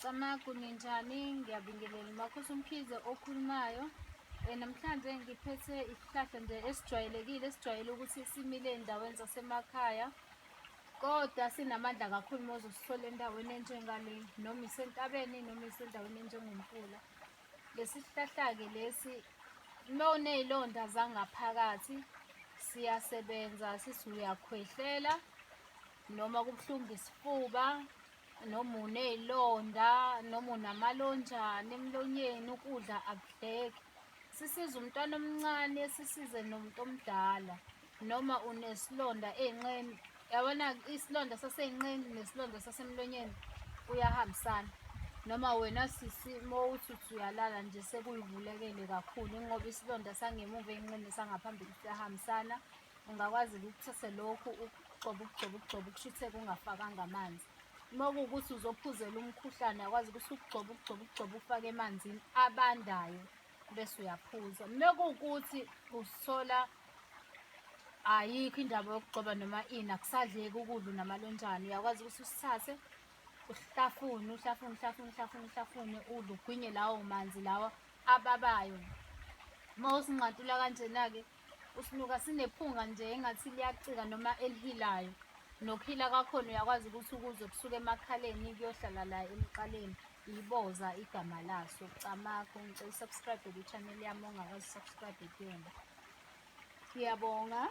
Camagu ninjani? Ngiyabingelela uMakhosi uMkhize okhulumayo. Namhlanje ngiphethe isihlahla nje esijwayelekile esijwayele ukuthi simile ey'ndaweni zasemakhaya kodwa sinamandla kakhulu uma uzosithola endaweni enjengale noma isentabeni noma isendaweni enjengomfula. Lesi sihlahla-ke lesi uma uney'londa zangaphakathi siyasebenza sithi uyakhwehlela noma kubuhlungu isifuba noma uney'londa noma unamalonjana emlonyeni ukudla akudleki. Sisiza umntwana omncane sisize nomuntu omdala noma unesilonda ey'nqeni yabona isilonda sasey'nqeni nesilonda sasemlonyeni kuyahambisana noma wena sisi mowuthi uthi uyalala nje sekuyivulekele kakhulu ingoba isilonda sangemuva ey'nqeni sangaphambili siyahambisana. Ungakwazi ukuthatha lokhu ukugxoba ukugxoba ukugxoba ukushitheke ungafakanga amanzi. Uma kuwukuthi uzophuzela umkhuhlane uyakwazi ukuthi ukugxobe ukugxobe ukugxobe ufake emanzini abandayo bese uyaphuza. Uma kuwukuthi usola ayikho indaba yokugxoba noma ini akusadleki ukudla unamalonjana uyakwazi ukuthi usithathe uhlafune uhlafune uhlafune uhlafune uhlafune udle ugwinye lawo manzi lawa ababayo. Uma usinqantula kanjena-ke usinuka sinephunga nje engathi liyacika noma elihilayo nokuhila kwakhona uyakwazi ukuthi ukuzwe kusuka emakhaleni kuyohlala la emqaleni iboza igama laso camakho ngicela usubscribe kwi-channel yami ongakazi subscribe kuyona ngiyabonga.